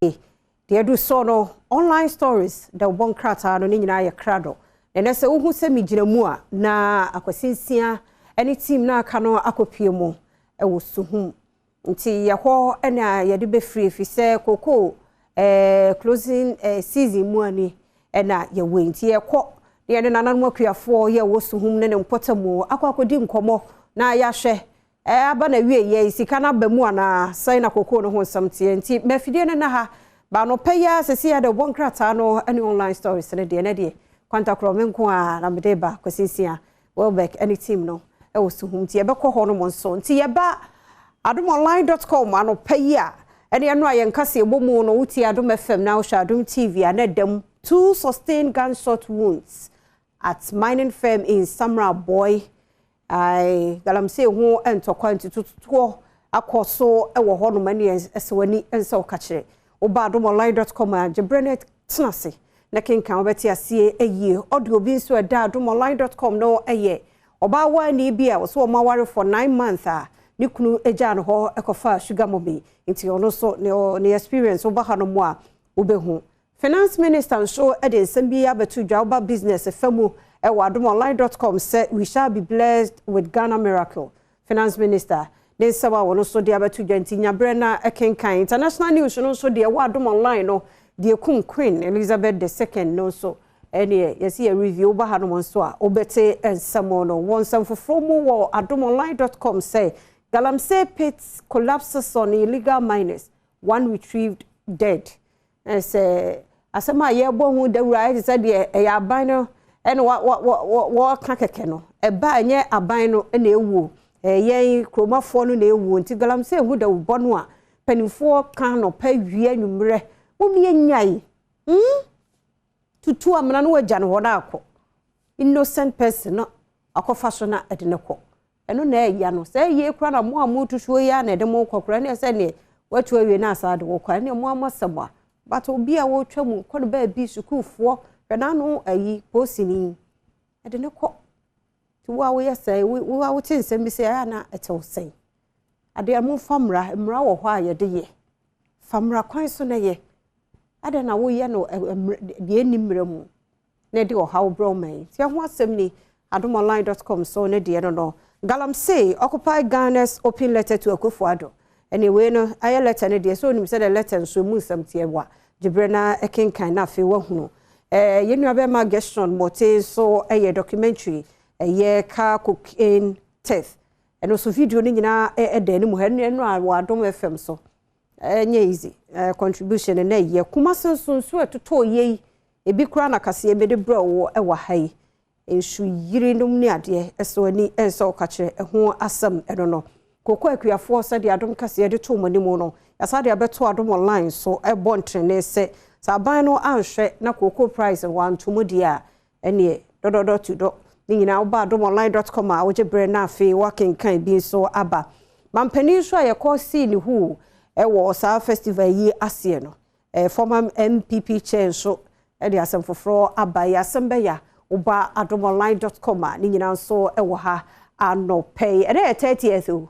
Deɛ ɛdu soɔ no, online stories da wobɔ nkrataa no ne nyinaa yɛ krado. Ɛnɛ sɛ wohu sɛ megyina mu a, na Akwasinsia ne team no aka no akɔpie mu ɛwɔ Suhum. Nti yɛhɔ ɛna yɛde bɛfiri ɛfiri sɛ cocoa closing season mu ani ɛna yɛwɔ yi. Nti yɛkɔ na yɛne nananom akuafoɔ yɛwɔ Suhum ne ne mpɔtamu akɔ akɔdi nkɔmmɔ na yɛahwɛ aba na wie yɛ sika no aba mu anaa sɛn na cocoa no ho nsɛm teɛ. Nti mafidie no na ha baanɔpɛ yi a sɛsi yɛde wobɔ nkrataa no ne online stories no deɛ ne deɛ kwantakorɔ me nko a na mede ba Kwasinsia Welbeck ne team no ɛwɔ Suhum. Nti yɛbɛkɔ hɔ nom nso. Nti yɛba adomonline.com anɔpɛ yi a, ɛne ɛno a yɛnka sɛ yɛbɔ mu no, wotie Adom FM na wohwɛ Adom TV a, na ɛdam two sustained gunshot wounds at mining firm in Samreboi. Ai, galamsey ho ntɔkwa ntututuo akɔ so wɔ hɔnom ɛne ɛsɛ w'ani nsa wo ka kyerɛ. Woba adomonline.com a, gyebrɛ no tena ase na kenkan wobɛte aseɛ ayie. Ɔde obi nso ɛda adomonline.com no ɛyɛ ɔbaa waani bi a wɔsɛ wɔn aware for 9 months a ne kunu agya no hɔ ɛkɔfa sugar mummy. Nti ɔno nso ne experience woba ha no mu a wobɛhu. Finance minister nso de nsɛm bi abɛto dwa. Woba business fa mu ɛwɔ adomonline.com sɛ "We shall be blessed with Ghana miracle." Finance minister ne nsɛm a wɔno nso de abɛto dwa, nti nyaberɛ na ɛkenkan. International news no nso deɛ ɛwɔ Adom Online no deɛ, kum Queen Elizabeth II no nso ɛneɛ yɛsi yɛ review. Woba ha nom nso a, wobɛte nsɛm no wɔ nsɛm foforɔ mu wɔ adomonline.com sɛ galamsey pit collapses on illegal miners, one retrieved dead. Sɛ asɛm a yɛbɔ ho dawura ayɛ te sɛ deɛ ɛyɛ aban no ɛna wɔka kɛkɛ no, ɛba ɛnyɛ aban no ɛna ɛwuo, yɛn kuromafoɔ no na ɛwuo. Nti galamsey ho dawubɔ no a mpanimfoɔ ka no pɛ wie anwummerɛ wɔn nyae tutu amena no wagya no hɔ no akɔ innocent person no akɔfa so na ɛde ne kɔ. Ɛno na ɛya no sɛ ɛyɛ kora na mo a motutuo yi a na ɛde mo kɔ kora ne ɛsɛ neɛ watu awie na asa de wo kɔ ɛne mo ama sɛm a. But obi a wɔretwa mu kɔ no baabi, sukuufoɔ hwɛ n'ano ayi posini ɛde ne kɔ. Nti wo a woyɛ sɛ wo a wote nsɛm bi sɛ ɛyɛ a na ɛte wo sɛn adeɛ, momfa mmara. Mmara wɔ hɔ a yɛde yɛ fa mmara kwan so na yɛ adɛn na woyɛ no deɛ ɛnni mmara mu na ɛde ɔhaw brɛ ɔman yi. Nti ɛho asɛm ni adomonline.com so ne deɛ no galamsey occupy Ghana's open letter to Akufo-Addo. Ɛne wei no ayɛ letter no deɛ sɛ onim sɛ the letter nso emu nsɛm teɛ wa gyebrɛ na ɛkenkan na afei wahunu. Yɛn nua bɛrima Gershon Mɔte nso ɛyɛ documentary ɛyɛ car cocaine theft. Ɛno nso video no nyinaa ɛda anim ha. Ɛno a wɔ Adom FM so ɛnyɛ easy contribution na ɛyɛ Kumase nso nsuo ɛtotɔ yie yi ebi koraa na kaseɛ bi de brɛ wɔ ɛwɔ ha yi, nsu yiri nom ne adeɛ ɛsɛ ani ɛnsɛ ɔka kyerɛ ɛho asɛm. Ɛno no koko akuafoɔ sɛdeɛ Adom kaseɛ de to wɔn anim no, yasa de abɛto Adom Online so ɛbɔ ntrene sɛ aban no anhwɛ na cocoa price wanto mu deɛ a, ɛneɛ dɔdɔdɔ tu dɔ ne nyinaa. Woba adomonline.com a, wogye berɛ na afei woakenkan bi nso aba. Mampanin nso a yɛkɔ sii ne hu ɛwɔ saa festival yi aseɛ no, former NPP chair nso ɛde asɛm foforɔ aba yi. Asɛm bɛyɛ woba adomonline.com a, ne nyinaa nso ɛwɔ ha anɔpɛ yi. Ɛnɛ yɛ 30th o.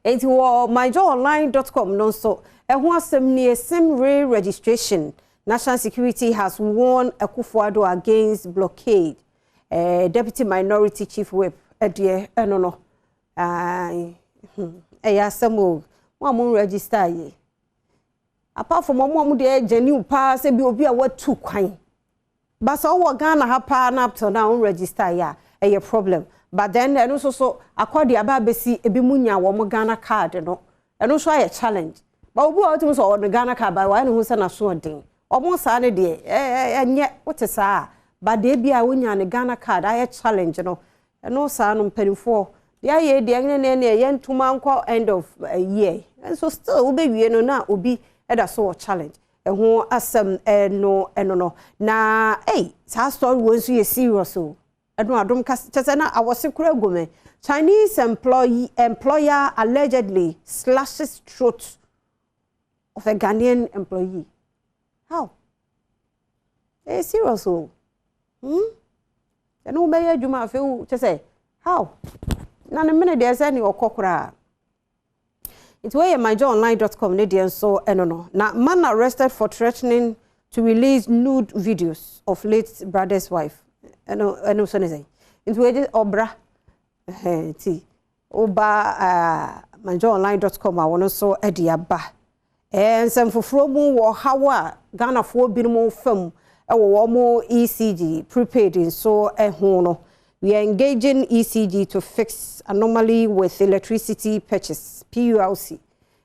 Nti wɔ myjoyonline.com no nso ɛho asɛm nie: SIM re-registration, national security has warned Akufo-Addo against blockade. Deputy minority chief whip ɛdeɛ ɛno no ɛyɛ asɛm o. Mo a mo register yi, apart from ɔmo a mo deɛ genuine paa sɛ bi obi a watu kwan basa ɔwɔ Ghana ha paa na up till now wɔn register yi a, ɛyɛ problem. But then ɛno nso so akɔde aba abɛsi ebi mu nya wɔn Ghana Card no, ɛno nso ayɛ challenge. But obi a ɔtumi sɛ ɔwɔ ne Ghana Card ba wɔayɛ ne ho sɛ n'aso ɔden ɔmo saa ne deɛ ɛɛ ɛnyɛ wote saa. But deɛ bi a wonya ne Ghana Card ayɛ challenge no, ɛno saa no mpanimfoɔ deɛ ayɛ deɛ ɛne ne ne yɛ ntoma nkɔ end of year nso still wobɛwie no na obi ɛda so wɔ challenge. Ɛho asɛm ɛno no na ɛy saa story wɔ nso yɛ serious o. Ɛno Adom kasa kyɛ sɛ na awɔse kora gu me. Chinese employer allegedly slashes throat of a Ghanaian employee. How? Ɛyɛ serious o. Ɛno wobɛyɛ adwuma afei wo kyɛ sɛ how na ne mene deɛ sɛ ne ɔkɔ koraa. Nti wei yɛ myjoyonline.com ne deɛ nso ɛno no. Na man arrested for threatening to release nude videos of late brother's wife. Ɛno nso ne sɛn? Nti wei de ɔbra. Ɛhɛn, nti woba myjoyonline.com a, wɔno nso de aba. Nsɛm foforɔ mu wɔ haw a Ghanafoɔ binom fam ɛwɔ wɔn ECG prepaid nso ɛho no. We are engaging ECG to fix anomaly with electricity purchase, PURC.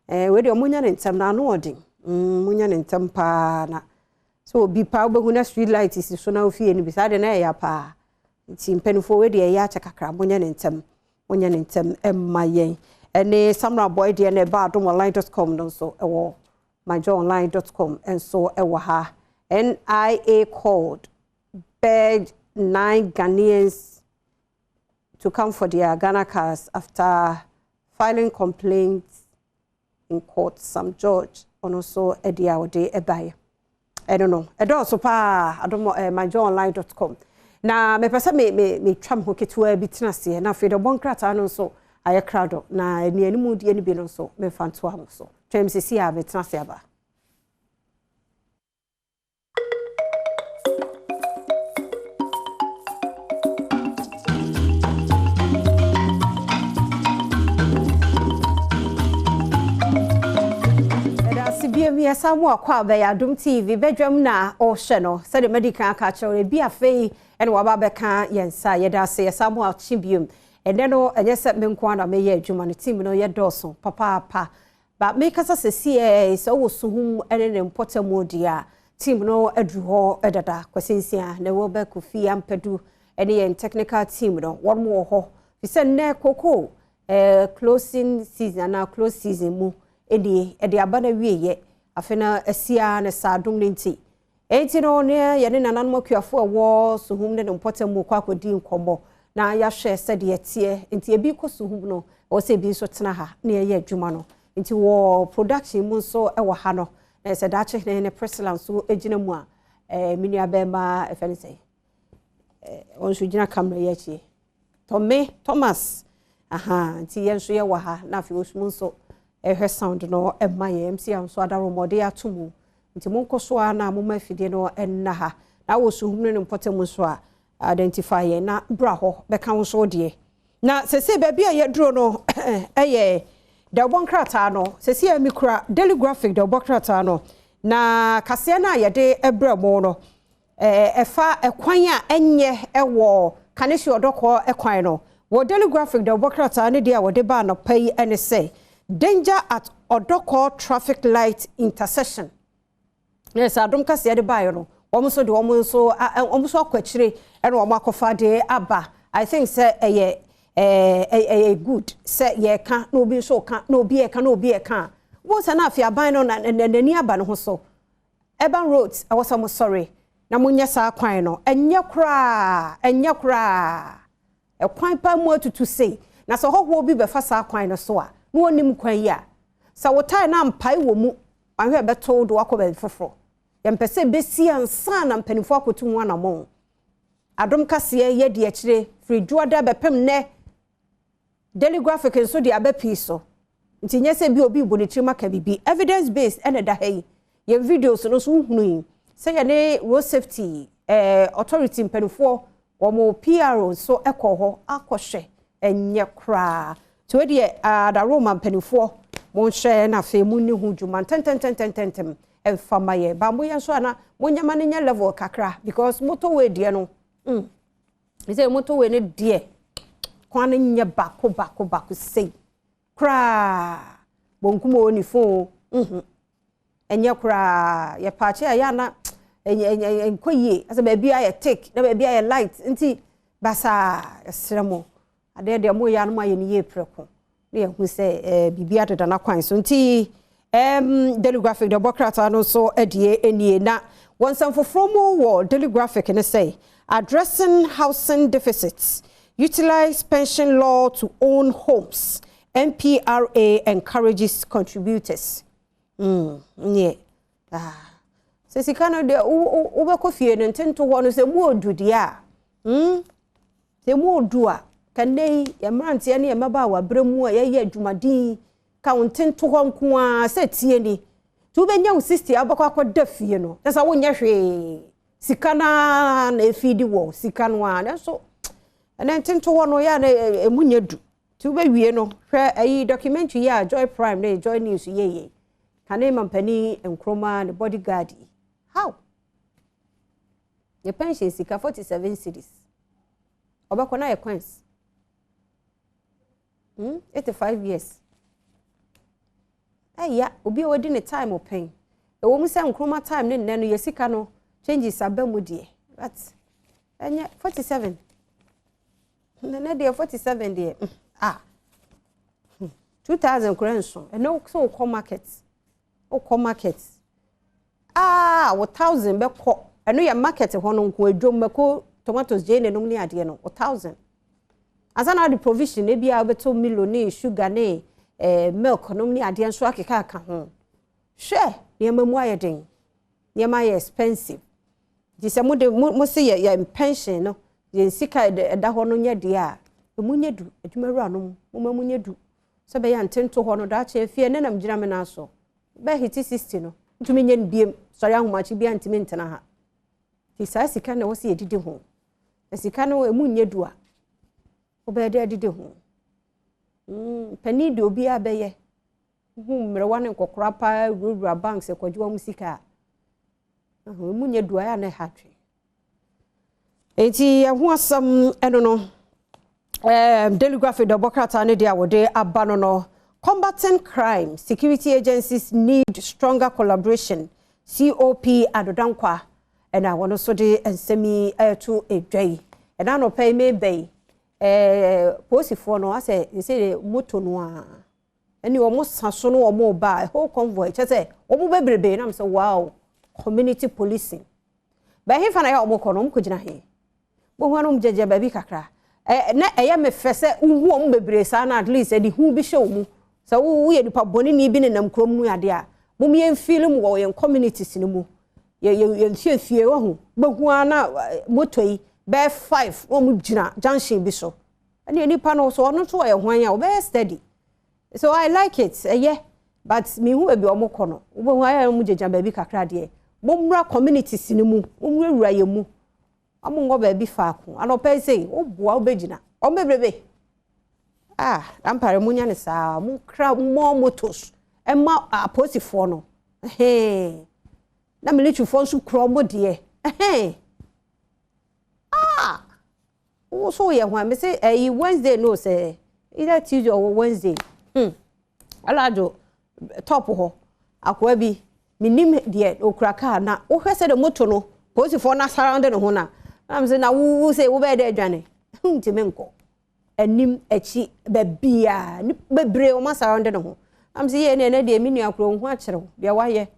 Wei deɛ ɔmo nya ne ntɛm na ano ɔden. Mo nya ne ntɛm paa na so obi paa wobɛhu na street light si so na ofie no bi saa deɛ na ɛyɛ paa. Nti mpanimfoɔ, wei deɛ ɛyɛ akyɛ kakra, mo nya ne ntɛm. Mo nya ne ntɛm ɛmma yɛn. Ɛne Samreboi deɛ na ɛba adomonline.com no nso ɛwɔ myjoyonline.com nso ɛwɔ ha. NIA called beg nine Ghanaians to come for their Ghana cards after filing complaints in court. Sam George ɔno nso ɛde a ɔde ɛbaeɛ. Ɛno no ɛdɔɔso paa, adom myjoyonline.com. Na mepɛ sɛ me me metwa me ho ketewa bi tena aseɛ na afei de ɔbɔ nkrataa no nso ayɛ krado na ɛne anim deɛ no bi no nso memfa ntoa mo so. Twɛn sisi a metena ase aba. Ɛda yɛsa mu akɔ abɛyɛ Adom TV bɛdwam na ɔhyɛ no sɛdeɛ madi kan aka kyerɛ ebi. Afei ɛna waba bɛka yɛn nsa, yɛda ase, yɛsa mu akye biom. Ɛnɛ no ɛnyɛ sɛ me nko ara na meyɛ adwuma no, team no yɛ dɔɔso papaapa. Ba mekasa sɛsi ɛ sɛ wowɔ Suhum ne ne mpɔtamu deɛ a, team no aduru hɔ dada. Kwasinsia na ɛwɔ bɛ Kofi Ampadu ne yɛn technical team no, wɔn wɔ hɔ fi sɛ nnɛ koko closing season anaa close season mu ɛnie ɛde aba no awieyɛ. Afei na asia ne saa adom no nti enti no ne yɛne nananom akuafoɔ a ɛwɔ Suhum ne ne mpɔtamu kɔ akɔdi nkɔmmɔ na yɛahwɛ sɛdeɛ teɛ. Nti ebi kɔ Suhum no, ɛwɔ sɛ ebi nso tena ha na yɛyɛ adwuma no. Nti wɔ production mu nso ɛwɔ ha no na sɛ daakye hene ne Priscilla nso gyina mu a, me nua bɛrima ɛfɛ ne sɛ ɔno nso gyina camera yi akyi, Tɔme Thomas aha. Nti yɛn nso yɛwɔ ha na afei osum nso ɛhwɛ sound no ɛma yɛn MC a nso adaro mɔde ato mu. Nti monkɔ so a na moma afidie no ɛnna ha na wɔ Suhum ne ne mpɔtam nso a, identify yɛn na bra hɔ bɛka wo nso deɛ. Na sɛsɛ baabi a yɛduro no ɛyɛ dɛwbɔ nkrataa no. Sɛsɛ a mikura Daily Graphic dɛwbɔ krataa no na kaseɛ no a yɛde ɛbrɛ mo no ɛfa ɛkwan a ɛnyɛ ɛwɔ Kaneshie Odorkor ɛkwan no. Wɔ Daily Graphic dɛwbɔ krataa no deɛ a wɔde ba anɔpa yi ɛne sɛ danger at Odorkor traffic light intersection. Na sɛ adom kaseɛ de baeɛ no, wɔn nso de wɔn nso akɔ akyire ɛna wɔn akɔfa de aba. I think sɛ ɛyɛ good sɛ yɛka na obi nso ka na obi yɛka na obi yɛka wɔn sɛ na afei aban no na n'ani aba ne ho so. Urban roads, ɛwɔ sɛ mo sɔre na mo nyɛ saa kwan no. Ɛnyɛ koraa, ɛnyɛ koraa. Ɛkwan pa mu atutu sei na sɛ ɔhɔhoɔ bi bɛfa saa kwan no so a na wɔnim kwan yi a, sɛ wo tae na mpae wɔ mu ahwɛ bɛto do akɔ baabi foforɔ. Yɛmpɛ sɛ bɛsi ansa na mpanimfoɔ akɔtu ho anammɔn. Adom kaseɛ yɛ di akyire firi dwoada bɛpem nnɛ. Daily Graphic nso de aba pii so. Nti nyɛ sɛ bi obi bɔ ne tirim aka biribi, evidence based ɛna ɛda ha yi. Yɛn videos no nso wohunu yi sɛ yɛne Road Safety Authority mpanimfoɔ, wɔn PR nso kɔ hɔ akɔhwɛ. Ɛnyɛ koraa. Nti wei deɛ adaroma mpanimfoɔ monhwɛ na afei munni ho dwuma ntɛntɛntɛntɛntɛm ɛmfa ma yɛ ba moyɛ nso ana monyama no nyɛ level kakra because motorway deɛ no sɛ motorway no deɛ, kwan no nyɛ baako baako baako sei koraa. Bonkum o, nifa o, ɛnyɛ koraa. Yɛpaakye a yɛ ana nkɔ yie asɛ baabi ayɛ thick na baabi ayɛ light. Nti basaa ɛsrɛ mo, adeɛ deɛ moyɛ ano ayɛ no yie prɛko na yɛhu sɛ biribi adeda n'akwan so. Nti Daily Graphic deɛ ɔbɔ krataa no nso deɛ nie. Na wɔn nsɛm foforɔ mu wɔ Daily Graphic ne sɛ addressing housing deficits, utilize pension law to own homes, NPRA encourages contributors. Nyɛ ah. Sɛ sika no deɛ wobɛkɔ fie no ntento hɔ no sɛ mu odu deɛ a, sɛ mu odu a, kɛnɛ yi yɛ mmeranteɛ ne yɛ mmabaawa berɛ mu a yɛyɛ adwumaden. Ka wo ntentohɔ nko ara sɛ tie ni. Nti wobɛnya wo 60 a wobɛkɔ akɔda fie no, kyerɛ sɛ wonyɛ hwee. Sika no ara na ɛfiidi wɔ sika no ara. Nanso ɛnɛ ntentohɔ no yɛ a na ɛmu nyɛ du. Nti wobɛwie no, hwɛ ayi documentary yi a Joy Prime ne Joy News yɛyɛ. Kane mampanin Nkrumah ne bodyguard yi. How? Ne pension sika 47 cedis. Ɔbɛkɔ na yɛ coins. 85 years. Ɛya, obi a wadi ne time pɛn. Ɛwɔ mu sɛ Nkrumah time ne nnɛ no yɛ sika no changes aba mu deɛ. But ɛnyɛ 47. Nnɛ deɛ 47 deɛ, ah. 2000 koraa nso. Ɛnɛ sɛ wokɔ market. Wokɔ market. Ah, wo 1000 bɛkɔ. Ɛno yɛ market hɔ no nko adwom mɛko tomatoes gye ne nom ne adeɛ no, wo 1000. Ansa na wode provision ebi a wobɛtɔ Milo ne sugar ne milk nom ne adeɛ nso akeka aka ho. Hwɛ, nneɛma mu ayɛ den. Nneɛma ayɛ expensive. Nti sɛ mode mo se yɛ pension no, yɛn sika ɛda hɔ no nyɛ deɛ a, emu nyɛ du, adwumawura no mu, mo mu nyɛ du. Sɛ bɛyɛ ntento hɔ no, daakye fie ne nam gyina me nan so. Bɛ hit 60 no, ntumi nyɛ no biem, sɔre ahomakye bia ntumi ntena ha. Nti saa sika na ɛwɔ sɛ yɛdidi ho. Na sika no emu nyɛ du a, wobɛyɛ dɛ adidi ho. Panin deɛ obiara bɛyɛ. Hu mmerewa ne nkɔkora paa wurawura banks kɔgye wɔn sika a. Emu nyɛ du a ɛyɛ a na ɛha atwe. Enti ɛho asɛm ɛno no. Daily Graphic dɔbɔ krataa ne deɛ a wɔde aba no. Combating crime, security agencies need stronger collaboration. COP Addo Dankwa ɛna wɔn nso de nsɛm yi ɛto edwa yi. Ɛna anɔpɛ yi meba yi, polisifoɔ no asɛ sɛ moto no a ɛne wɔn sa so no wɔn ba a whole convoy kyɛ sɛ wɔn bebrebe nam sɛ wow, community policing. Bɛn fa na yɛ wɔn kɔ no, wɔn kɔ gyina he. Bohu anum gyegye baabi kakra. Na ɛyɛ me fɛ sɛ wohu wɔn bebree saa na at least ɛde hu bi hyɛ wɔn mu. Sɛ woyɛ nipa bɔne ni bi nenam kurom mu adeɛ a, mom yɛn feel mu wɔ yɛn communities no mu. Yɛ yɛ yɛn fiefie wɔ ho. Bohu ana moto yi bɛyɛ 5 na wɔn gyina junction bi so. Ɛne nipa no so ɔno nso ɔyɛ hwan a ɔbɛyɛ steady. So I like it. Ɛyɛ, but me hu baabi ɔmo kɔ no. Wobehu ayɛ ɔmo gyegya baabi kakra deɛ. Mommra communities no mu. Mommra yɛn mu. Ɔmo ngɔ baabi faako. Anɔpɛ yi sɛ woboa wobɛgyina. Ɔmo bebrebe. Ah, ampare munya ne saa. Mo kra more motos. Ɛma apolisifoɔ no. Ɛhɛn. Na militaryfoɔ nso kura ɔmo deɛ. Ɛhɛn. Ah! Wo so yɛ hwan? Me say ɛyi Wednesday no sɛ either Tuesday or Wednesday. Alajo top hɔ. Akoa bi minim deɛ okura car na wohwɛ sɛ de moto no polisifoɔ na surround ne ho na. Na me sɛ na wo sɛ wo bɛyɛ dɛ adwane. Ntimi nkɔ. Anim akyi baabia ni bebree wɔn surround ne ho. Na me sɛ yɛ ne ne deɛ me nua kuro ho akyerɛw deɛ wayɛ.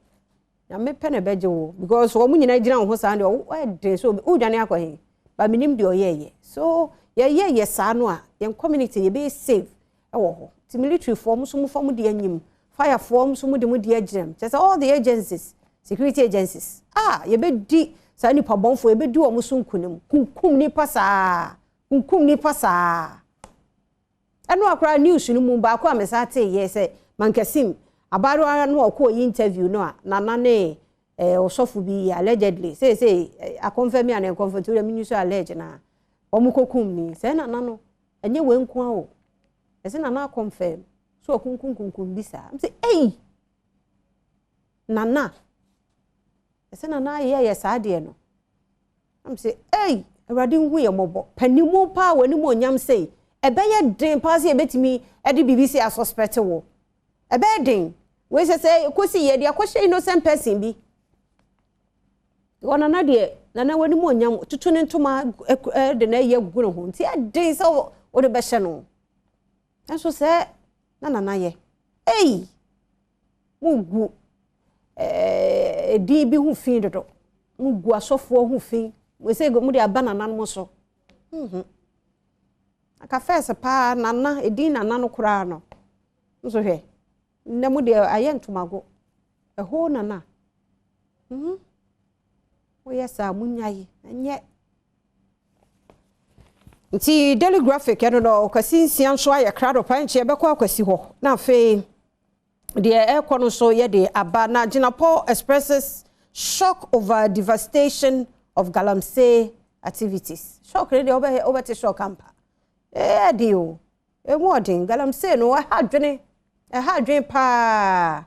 Na me pɛ na bɛgye wo because wɔn nyinaa gyina wo ho saa deɛ wo ɛden so wo dwane akɔ he. Ba minim deɛ ɔyɛ yɛ. So yɛ yɛ saa no a yɛn community yɛ bɛyɛ safe ɛwɔ hɔ. Ti military foɔ mo so mo fa mo de anyim. Fire foɔ mo so mo de mo de agyina mu. Kyerɛ sɛ all the agencies, security agencies. Ah, yɛbɛdi saa nipa bɔnfo yɛbɛdi wɔn so nkunim. Kunkum nipa saa. Kunkum nipa saa. Ɛno akora news no mu baako a mesa te yɛ sɛ Mankasim abaayewa no ɔkɔ yi interview no a nana ne ɔsɔfo bi allegedly say akɔnfɛm mi ana nkɔnfɛm ti mi nso allege na wɔn kɔkum ni sɛ nana no ɛnyɛ wei nko a o ɛsɛ nana akɔnfɛm so ɔkunkum kunkum bi saa m sɛ ɛyi nana ɛsɛ nana ayɛ yɛ saa deɛ no m sɛ ɛyi Awurade nhu yɛ mmɔbɔ panimu paa wɔ anim onyam sɛ ɛbɛyɛ den paa sɛ yɛbɛtumi ɛde biribi sɛ asuspect wo ɛbɛyɛ den wei sɛ kɔsi yɛ deɛ akɔhyɛ innocent person bi wɔ nana deɛ nana wɔ anim onyam tutu ne ntoma ɛde na ɛyɛ gu ne ho nti ɛden sɛ wode bɛhyɛ no nso sɛ na nana yɛ ei mugu ɛdin bi ho fi dodo mugu asɔfoɔ ho fi mo sɛ mo de aba nananom so aka first paa nana edin nana no koraa no nso hwɛ nnɛ mo de ayɛ ntomago ɛhɔ nana woyɛ saa munyae ɛnyɛ nti Daily Graphic ɛno no Kwasi Nsia nso ayɛ krado pa nkyɛn bɛkɔ akwasi hɔ na afei. Deɛ ɛrekɔ no nso yɛde aba na Jinapor expresses shock over devastation of galamsey activities. Shock no deɛ wobɛ wobɛte shock ampa. Ɛyɛ den o. Emu ɔden. Galamsey no ɛha adwene. Ɛha adwene paa.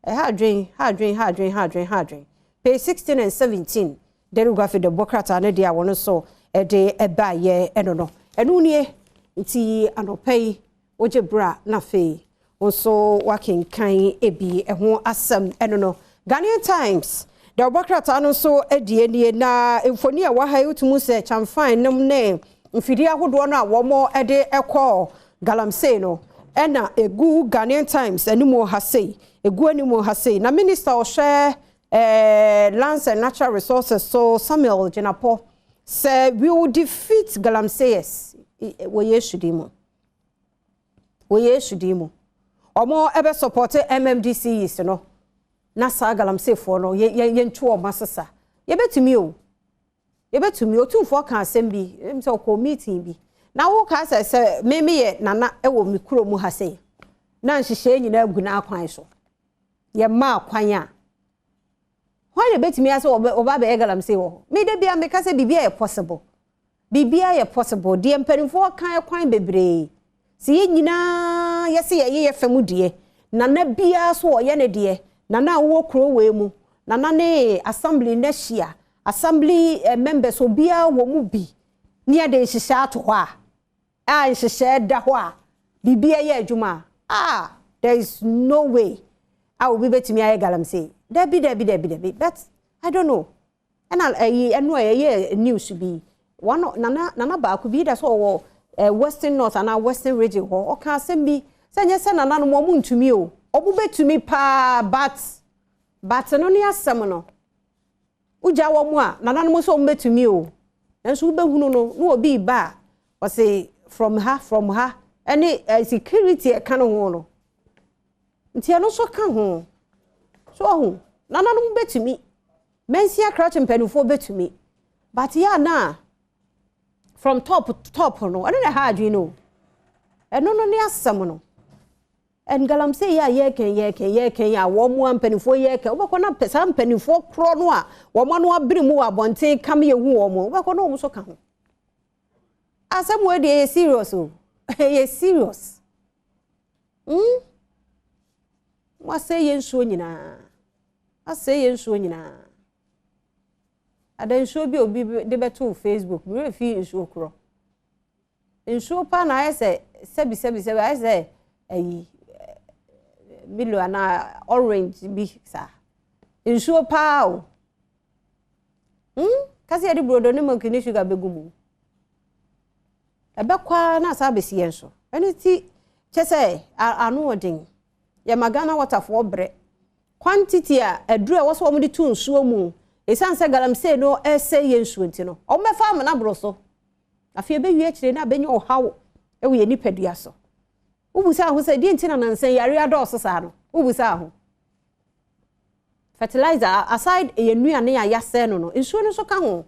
Ɛha adwene, ha adwene, ha adwene, ha adwene, ha adwene. Page 16 and 17. Daily Graphic de bɔ krataa no deɛ a wɔn nso ɛde ɛbaeɛ ɛno no. Ɛno nie. Nti anɔpa yi wogye bra na afei wo nso wakenkan ebi ɛho asɛm ɛno no. Ghanaian Times deɛ ɔbɔ krataa no nso adi nie na mfoni a ɛwɔ ha yi wotumi sɛ kyamfan nom ne mfidie ahodoɔ no a wɔn de kɔ galamsey no ɛna egu Ghanaian Times anim ha sei, egu anim ha sei na minister ɔhwɛ Lands and Natural Resources so, Samuel Jinapor, sɛ we will defeat galamseyers wɔ Yesu din mu, wɔ Yesu din mu. Ɔmo ɛbɛ support MMDCEs no na saa galamseyfoɔ no yɛntu ɔmo asesa. Yɛbɛtumi o, yɛbɛtumi. Otumfoɔ ka asɛm bi sɛ ɔkɔ meeting bi na woka sɛ meme yɛ nana ɛwɔ me kurom ha sei na nhyehyɛe nyinaa gu n'akwan so, yɛma kwan a hwan na bɛtumi asɛ ɔba bɛyɛ galamsey wɔ hɔ? Mede bia meka sɛ biribi yɛ possible, biribiara yɛ possible. Deɛ mpanimfoɔ kan kwan bebree sɛ yɛn nyinaa yɛsɛ yɛyɛ yɛ fam deɛ, nana biara so ɔyɛ ne deɛ, nana a wɔwɔ kuro wei mu, nana ne assembly n'ahyia, assembly members obiara wɔ mu bi ne yɛde nhyehyɛ ato hɔ a nhyehyɛ da hɔ a biribiara yɛ adwuma a, there is no way a obi bɛtumi ayɛ galamsey. Dabi, dabi, dabi, dabi. But I don't know, ɛna ɛyi ɛno a ɛyɛ news bi wɔn nana baako bi da so ɔwɔ Western North anaa Western Region hɔ, ɔka asɛm bi sɛ nyɛ sɛ nananom wɔn ntumi o, wɔn bɛtumi paa, but no ne asɛm no wogya wɔn a nananom nso wɔn bɛtumi o, nanso wobɛhunu no na obi ba a ɔse from ha ɛne security ɛka no ho no, nti ɛno nso ka ho so. Ɔho nananom bɛtumi, mɛnsia krakye mpanimfoɔ bɛtumi, but yɛ ana from top top no, ɛno na ɛha adwene no, ɛno no ne asɛm no. And galamsey yi a yɛkɛn yɛkɛn yɛkɛn a wɔn mu a mpanimfoɔ yɛkɛn, wobɛkɔ na saa mpanimfoɔ korɔ no a wɔn ano abere mu wɔ abɔnten kam yɛ hu wɔn, wobɛkɔ na wɔn nso ka ho. Asɛm wɔ deɛ yɛ serious o, yɛ serious. Wasɛe yɛ nsuo nyinaa, asɛe yɛ nsuo nyinaa. Ada nsuo bi a obi de bɛto Facebook, mmerɛ fi nsuo korɔ, nsuo pa na ayɛ sɛ sɛbi sɛbi sɛbi, ayɛ sɛ ɛyi milo anaa orange bi saa nsuo paa o. Kasi yɛde brodo ne milk ne sugar bɛgu mu, ɛbɛkɔ ara na asa abɛsi yɛn so. Ɛno ti kyɛ sɛ ano ɔden. Yɛma Ghana Waterfoɔ brɛ quantity a aduru a ɛwɔ sɛ wɔn de to nsuo mu, ɛsiane sɛ galamsey no ɛsɛ yɛ nsuo nti no, wɔn bɛfa amena aboro so. Afei ɛbɛwie akyire na abɛnya ɔhaw ɛwɔ yɛn nipadua so. Wobusa ho sɛ deɛ nti na nansan yare adɔɔso saa no, wobusa ho. Fertilizer aside, yɛn nnuane a yɛasɛe no, nsuo no nso ka ho,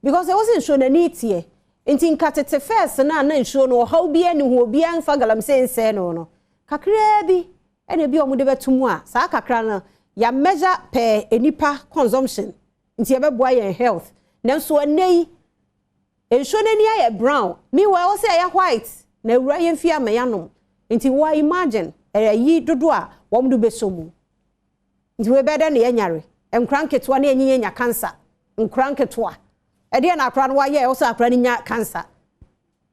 because ɛwɔ sɛ nsuo n'ani teɛ. Nti nka tete first na nsuo no ɔhaw bi ani ho, obiara nfa galamsey nsɛe no, kakraa bi ɛna ebi a wɔde bɛto mu a, saa kakra no yɛ measure per nipa consumption, nti yɛbɛboa yɛn health. Nanso ɛnɛ yi nsuo n'ani ayɛ brown, meanwhile ɛwɔ sɛ ɛyɛ white na awura yɛn fi ama yɛanom. Nti wɔ imagine ɛyi dodo a wɔn de bɛsɔ mu, nti wei bɛyɛ dɛ na yɛnyare nkora nketewa na yɛnyi yɛnya cancer. Nkora nketewa ɛdeɛ na akora no wayɛ, ɛwɔ sɛ akora no nya cancer,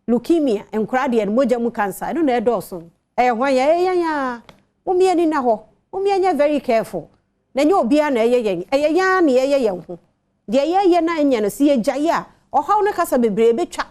leukemia, nkora deɛ no mogya mu cancer, ɛno na ɛdɔɔso. Ɛyɛ hwan yɛ? Ɛyɛ yɛn a wɔn ani na hɔ. Wɔn nyɛ very careful na nyɛ obiara na ɛyɛ yɛn, ɛyɛ yɛn na yɛyɛ yɛn ho deɛ yɛyɛ na ɛnyɛ no. Si yɛgya yi a, ɔhaw no kasa bebree bɛtwa.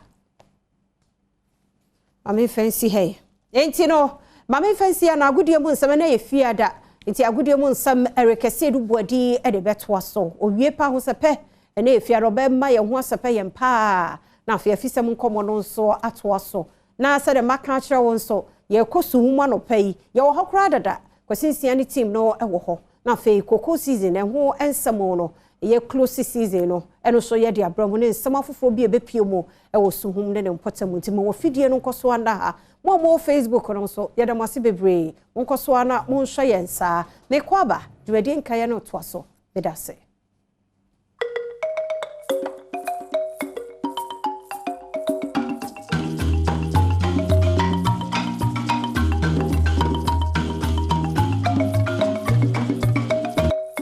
Maame nfa nsi ha yi, nti no maame nfa nsi ha na agodie mu nsɛm na yɛ fiada, nti agodie mu nsɛm ɛrekɛseɛ do buadi ɛde bɛtoa so owie pa ho sɛ pɛ ɛna yɛ fiada ɔbɛma yɛn ho asɛpɛ yɛn paa, na afei afisɛm nkɔmɔ no nso atoa so. Na sɛdeɛ maka akyerɛ wo nso, yɛkɔ suhum anɔpa yi, yɛwɔ hɔ koraa dada. Kwasi Nsia ne team no wɔ hɔ, na afei cocoa season ɛho nsɛm no, ɛyɛ close season no, ɛno nso yɛde abrɛ mu ne nsɛm afoforɔ bi a ɛbɛpie mu ɛwɔ suhum ne ne mpɔtam. Nti ma wɔ fidie no nkɔ so anda ha. Mo a mowɔ Facebook no nso, yɛda mo ase bebree. Monkɔ so ara na monhwɛ yɛn saa. Mekɔ aba, dwumadie nkaeɛ no toa so. Meda ase.